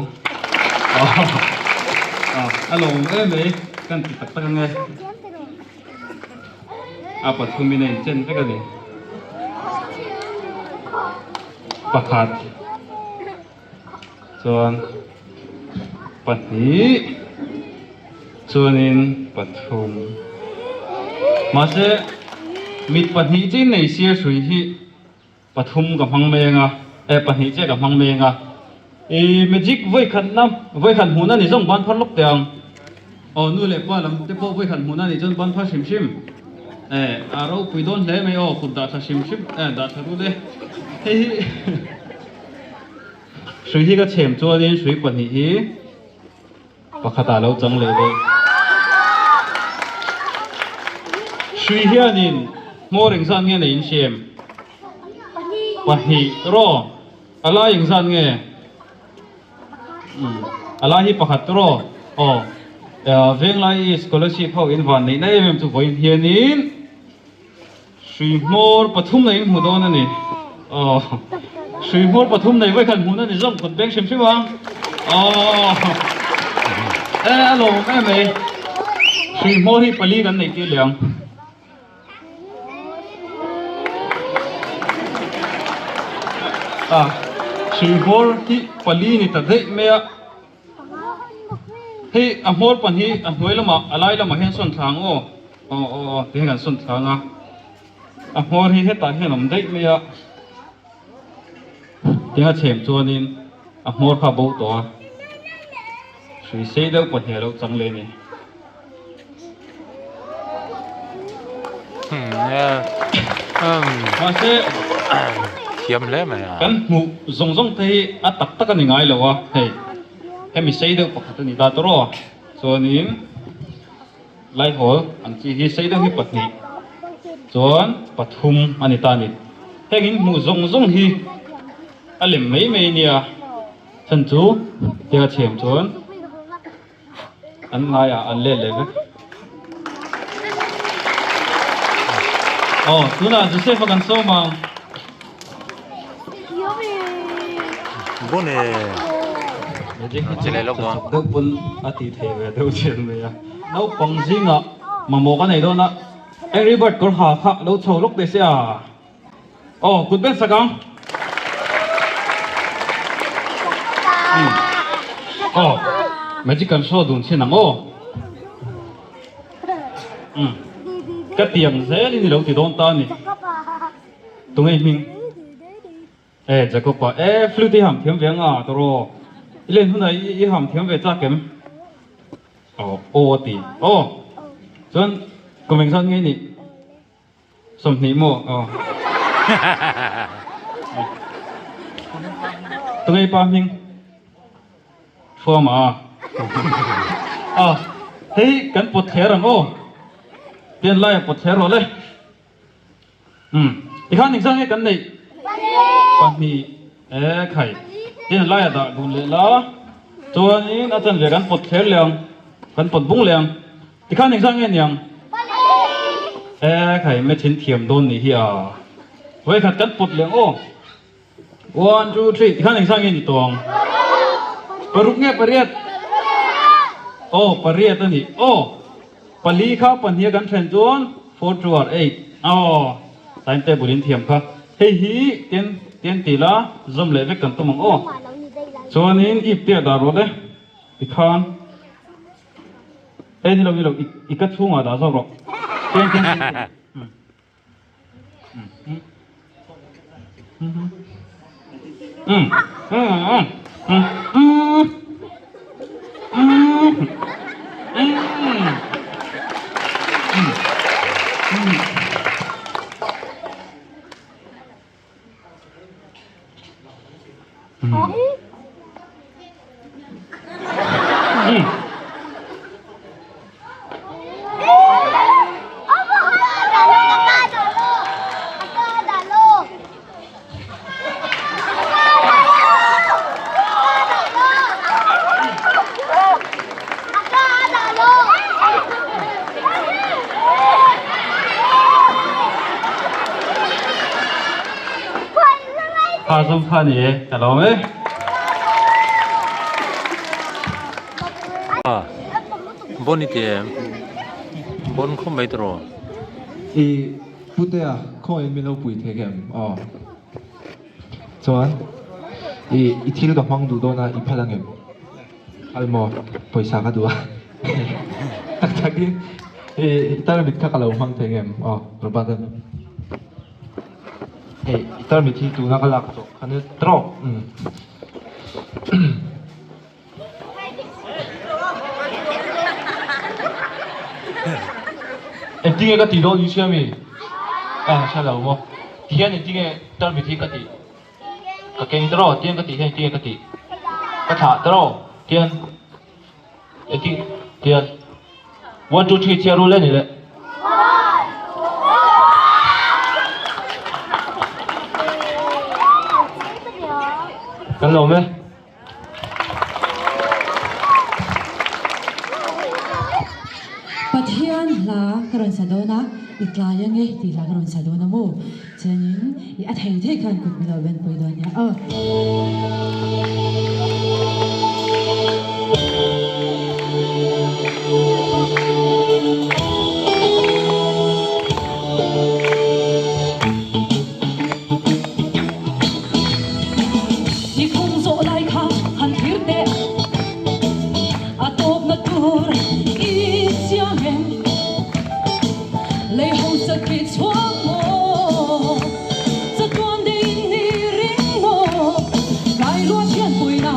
A lawm em mai kan ti tak tak ange. A pathumin a inchen vek a ni. Pakhat chuan pahnih chuanin pathum. Mahse mit pahnih chin nei sia hrui hi. Pathum ka hmang mai anga, eh pahnih chiah ka hmang mai anga. I magic vawikhatna, vawikhat hmuhna ni zawng ban phar lawk teh ang. Aw nu leh pa lam te pawh vawikhat hmuhna nih chuan ban phar hrim hrim. Eh a ropui dawn hle mai aw, kut dah thla hrim hrim, eh dah thla rul e. Hei hi hrui hi ka chhem chuanin hrui pahnih hi pakhatah lo chang leh daih. Hrui hianin hmawr engzat nge nei insiam? Pahnih raw. A lai engzat nge? A lai hi pakhat raw. Aw Venglai Scholarship ho in van neihna em em chu vawiin hianin Hrui hmawr pathum nei in hmu dawn a ni. Aw. Hrui hmawr pathum nei vawikhat hmuhna ni zawng kut beng hrim hrim ang. Aw. E a lawmawm em mai. Hrui hmawr hi pali kan neih tir leh ang. A. Hrui hmawr hi pali ni ta daih mai a. Hei a hmawr pan hi a hnuai lamah a lai lamah hian sawn thla ang aw aw aw aw ti hian kan sawn thla ang a a hmawr hi hetah hian a awm daih mai a tinga chhem chuanin a hmawr kha a bo tawh a hrui sei deuh pahnih a lo chang leh a ni. Mahse thiam hle mai a. Kan hmuh zawng zawng te hi a tak tak a ni ngai lo a, hei hemi sei deuh pakhat a ni ta tawrh aw. Chuanin Laihawl ang chi hi sei deuh hi pahnih chuan pathum a ni ta a ni. Heng in hmuh zawng zawng hi a lem mai mai nia chhan chu tia chhem chuan. An ngaiah an let leh vek. Aw, tunah Joseph a kan sawm ang. Bone. Chile lawk dawn. Deuh pawn a ti thei ve deuh chian mai a. Naupang zingah mamawh ka nei dawn a. Angry Bird kawr ha kha lo chho lawk teh se a. Aw, kut ben sak ang. Aw, magic kan show dun chin ang aw. Ka tiang zel in i lo ti dawn ta a ni. Tunge hming? E Jacob-a, e flute i ham thiam ve anga tawraw, i len hunah i ham thiam ve chak em? Aw, aw a ti. Aw, chuan kum engzat nge i nih? 20 maw? Aw. Tunge i pa hming? Thuama a. A, hei kan pawt thler ang aw. Tian laia pawt thler rawh le. Umm, tikhan engzat nge kan neih? Pahnih. E khai, tin laia dah dun leh la, chuanin a chanve kan pawt thler leh ang, kan pawt bung leh ang. Tikhan engzat nge niang? E khai, machine thiam dawn nih hi a. Vawikhat kan pawt leh ang aw. One, two, three, tikhan engzat nge ni tawh ang? Paruk nge pariat? Aw, pariat a ni. Aw, pali kha pahnih a kan then chuan four two are eight. Aw, time table in thiam kha. Hei hi ten ten ti la zawm leh vek kan tum ang aw. Chuanin ip te a dah rawh le tikhan. Hei ni lo ni lo i ka chhungah dah zawk rawh. Ten ten ten ten. Kha zawng kha ni e, ka lawm e. A, bon i ti em? Bon khawp mai tawh. I putea khawiin min lo pui thei em? Aw. Chuan i i thil ka hmang duh dawn a i phal ang em? Phal maw? Pawisa ka duh a. Tak takin i i tarmit kha ka lo hmang thei em? Aw Robert an. Hei i tarmit hi tuna ka lak tawh kha nia trawk. Umm. Engtinge ka tih dawn i hria mi? Ah hria lo maw? Tihian engtinge tarmit hi ka tih? Ka keng tawh tiang ka tih hian engtinge ka tih? Ka thlah tawh tiang engtin tiang one two three chhiar rul e ni le. Kan lawm e. Pathian hla ka rawn sa dawn a, i tlai ange tih hla ka rawn sa dawn a maw? Chuanin i a thei thei khan kut min lo venpui dawn nia aw. I kawng zawh lai kha han thlir teh, a tawpna tur i chiang em? Lei hausa khi chhuak maw, chatuan dei in i ring maw? Tlai luat hian puina.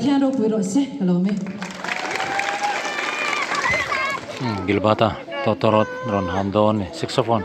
Pathian ropui rawh se ka lawm e. Gilbata tawtawrawt rawn han dawn ni saxophone.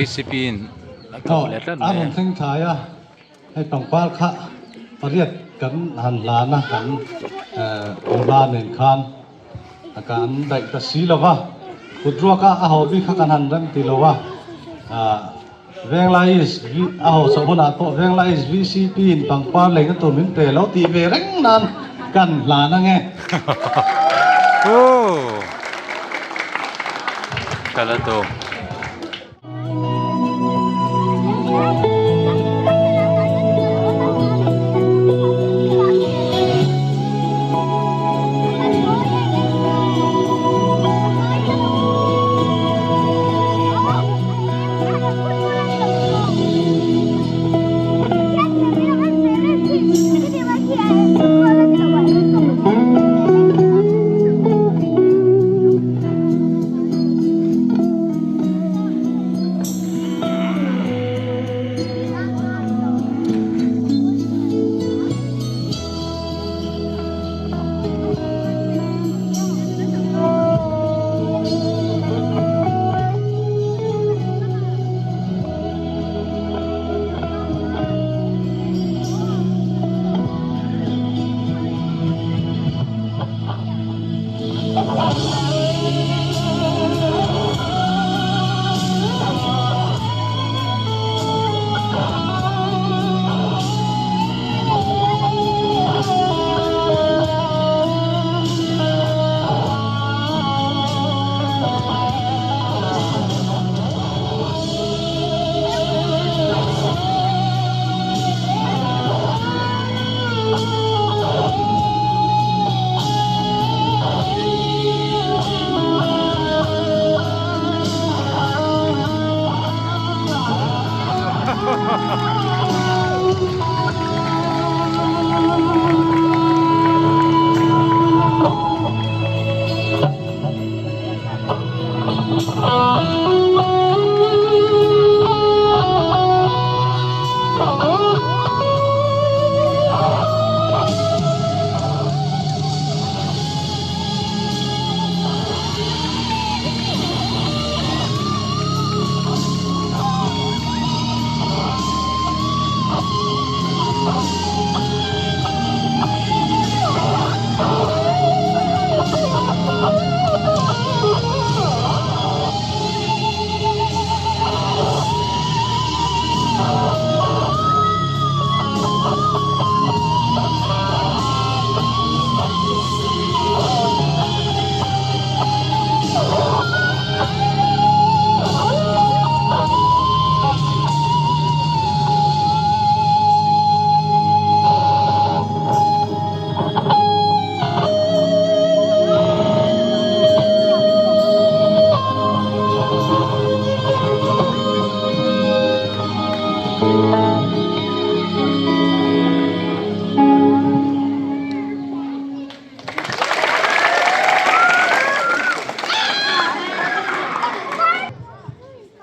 VCP in a thawk leh tlat mai. A rawn thleng thlai a, hei pangpar kha pariat kan han hlan a, kan nula nen khan kan daih ta si lo va, kut ruak a a haw bik kha kan han rem ti lo a, Venglai is a haw chhoh hunah pawh Venglai is VCP in pangpar leina tur min pe lo tih ve reng nan kan hlan ange. Ooh. Kala to.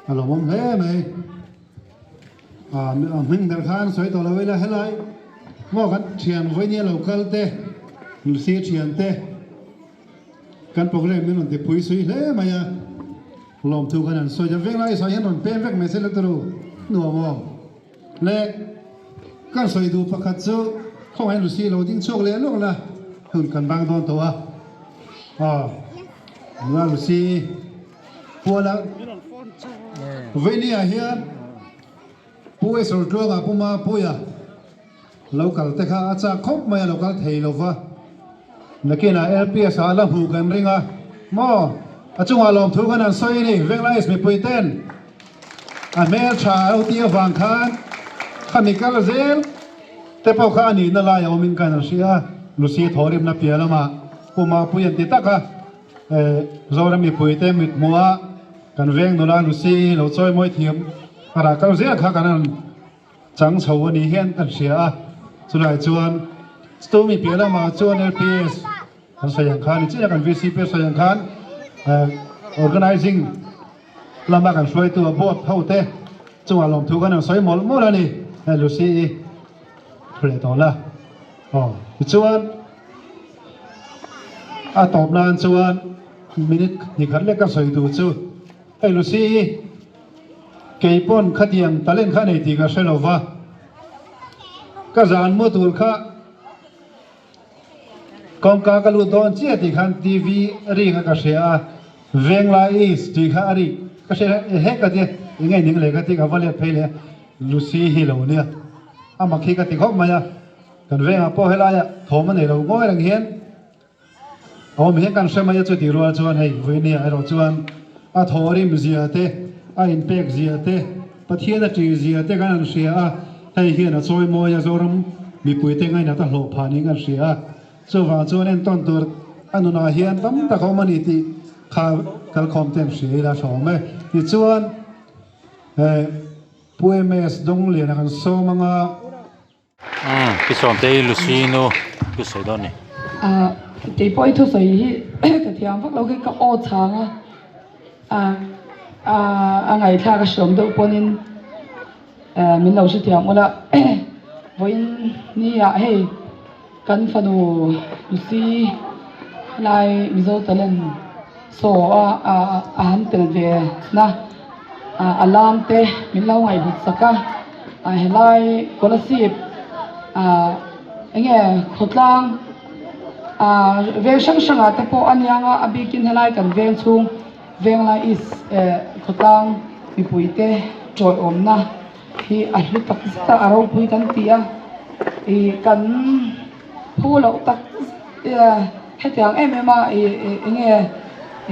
A lawmawm hle mai. A hming ber khan sawi tawh lo ila helai maw kan thian vawinia lo kal te Lucy thian te kan program min rawn ti pui sui hle mai a lawmthu khan an sawi ta veng lai sawi hian rawn pem vek mai se la turu nuam aw le kan sawi duh pakhat chu khawngaih Lucy lo ding chhuak leh lawk la hun kan bang dawn tawh a aw Lucy Puala Veinia hian Pu Esor Tluanga Pu Mapuia lo kal te kha a chak khawp mai a lo kal thei lo va. Nakinah LPS ah la hmuh kan ring a maw? A chungah lawmthu khan an sawi a ni. Venglais mipui ten a hmeltha a lo tih avang khan khami kal zel te pawh kha a nihna lai a awmin kan hria a. Lucy thawhrimna piah lamah Pu Mapuia an ti tak a. Zoram mipuite mit hmuha kan veng nula Lucy lo chawi mawi thiam a rah kal zel kha kan han chang chho a ni hian kan hria a, chulai chuan Stu mi piah lamah chuan LPS kan sawi ang khan nichina kan VCP sawi ang khan organizing lama kan hruaitu a board ho te chungah lawmthu kan han sawi mawlh mawlh a ni Lucy i thu leh tawh la aw tichuan. A tawp nan chuan minute hnih khat lek ka sawi duh chu hei Lucy i kei pawn khatiang talent kha nei tih ka hre lo va, ka zan mu tur kha kawngka ka lut dawn chiah tih khan TV ri kha ka hria a, Venglai East tih kha a ri ka hria hek ka tia eng nge ning leh ka ti ka va let phei leh a Lucy hi lo nia a mak hi ka ti khawp mai a. Kan vengah pawh helaia thawm a nei lo ngawi reng hian a awm hian kan hre mai a, chutih rual chuan hei Vuinia erawh chuan a thawhrim zia te, a inpek zia te, Pathian a ṭih zia te kan han hria a, hei hian a chawi mawi a, Zoram mipuite ngainat a hlawh phah niin kan hria a, chuvang chuan entawn tur a nunah hian tam tak a awm a ni tih kha kalkhawm te an hria ila a hrehawm e. Tichuan, Pu MS Dawngliana kan sawm anga. Umm pi Sawmtei Lucy nu thu sawi dawn ni. Ah kei pawh i thusawi hi ka thiam vak lo khi ka aw chhang a ah ah a ngaihthlak a hriawm deuh pawnin eh min lo hrethiam ula vawiin ni ah hei kan fanu Lucy helai Mizo talent saw a ah a han tel ve na. A lam te min lo ngaihhlut sak a, a helai Kolasib ah enge khawtlang ah veng hrang hrang ah te pawh a niang a, a bikin helai kan veng chhung Venglai East eh khawtlang mipui te tawiawmna hi a hlu tak zet a, a ropui kan ti a, ih kan phu loh tak zet hetiang em em a ih enge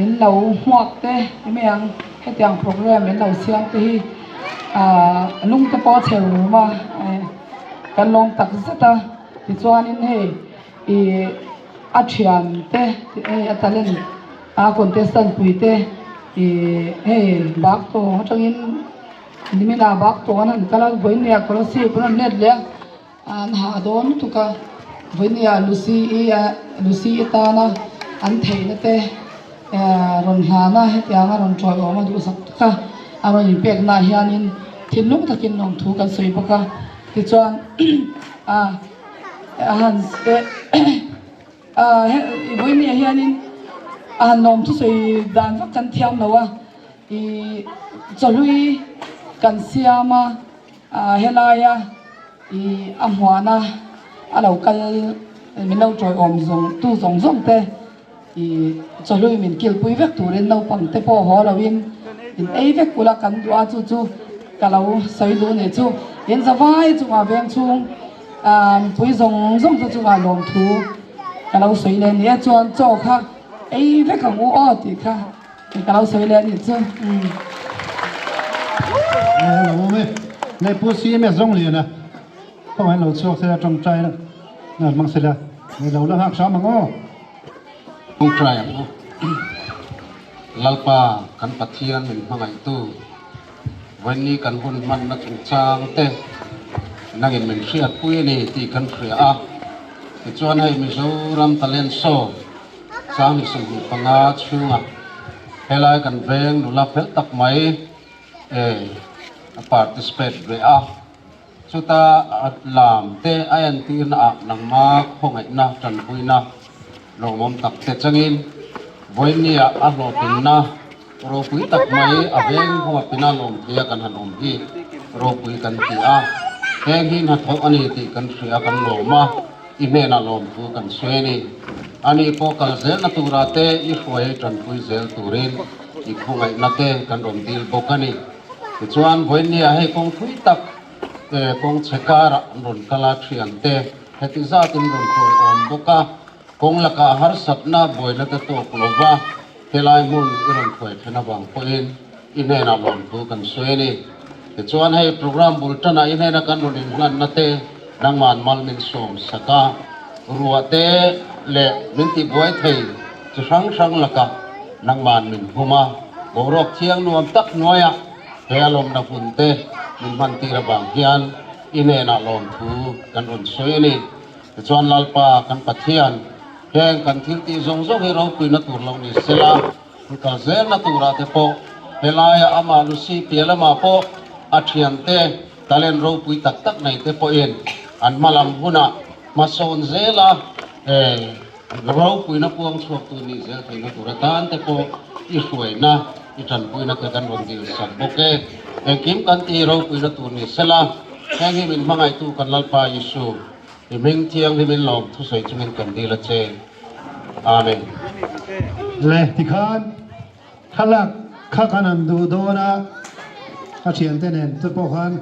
in lo hmuak te ti mai ang hetiang program in lo siam te hi ah lung te pawh a chhe rum a kan lawm tak zet a tichuanin hei ih a thian te hei a talent a contestant pui te ih hei bak tawng atangin nimina bak tawng an han kal a vawinia kolasib an rawn let leh a. An hah dawn lutuk a, vawinia Lucy i Lucy i tana an theihna te rawn hlana hetianga rawn tawiawm a duhsak tak a, a rawn inpekna ah hianin thinlung takin lawmthu kan sawi bawk a, tichuan a han vawinia hianin a han lawmthu sawi dan vak kan thiam lo a, ih chawhlui kan siam a. Helaia ih a hmuahna a lo kal min lo tawiawm zawng tu zawng zawng te ih chawhlui min kilpui vek turin naupang te pawh haw loin in ei vek ula kan duh a chu chu ka lo sawi duh nih chu in zavai chungah veng chhung ah mipui zawng zawng te chungah lawmthu ka lo sawi leh nia chuan chaw kha ei vek ang u aw tih kha. Ka lo sawi leh anih chu. Hello awm e. Leh Pu CMS zawng lian a. Khaw hian lo chhuak sela tawngtai na hmang sela. Leh lo la nghak hram ang aw. Tawngtai ang u. Lalpa kan Pathian min hmangaihtu vawiinni kan hun hmanna chungchang te nangin min hriatpui a ni tih kan hria a. Tichuan hei Mizoram Talent Show Sang 25 chhunga helai kan veng nula fel tak mai. A participate ve a, chuta lam te a entirna ah nangma khawngaihna tanpuina lawmawm tak te changin vawinia a hlawhtlinna ropui tak mai a veng huapina lawmthei a kan han awm hi ropui kan ti a, heng hi hnathawh a ni tih kan hria kan lawm a, i hnenah lawmthu kan sawi a ni. Ani pawh kal zelna tura te i hruai tanpui zel turin i khawngaihna te kan rawn dil bawk a ni. Tichuan, vawinia hei kawng thui tak kawng chhe karah an rawn kal a, thiante heti zatin rawn hruai awm bawk a, kawng lakah harsatna buaina te tawk lo va, helai hmun i rawn hruai then avang pawhin i hnenah lawmthu kan sawi a ni. Tichuan, hei program bul tanah i hnena kan rawn inhlanna te nangman mal min sawm sak a, ruah te leh min tihbuai thei chi hrang hrang lakah nangman min hum a, boruak thiang nuam tak hnuaiah he a lawmna hun te min hman tir avang hian i hnenah lawmthu kan rawn sawi a ni. Tichuan Lalpa kan Pathian, heng kan thil tih zawng zawng hi ropuina tur lo ni sela, i kal zelna turah te pawh helaia amah Lucy piah lamah pawh a thiante talent ropui tak tak nei te pawhin an hmalam hunah hmasawn zela Ropuina puang chhuak tur nih zel theihna tur atan te pawh i hruaina, i tanpuina te kan rawn dil sak bawk e. Engkim kan ti ropuina tur ni sela, heng hi min hmangaihtu kan Lalpa Isu, i hming thianghlim in lawm thusawi chungin kan dil a che. Amen. Le tikhan thlalak kha kan han duh dawn a, ka thiante nen te pawh khan.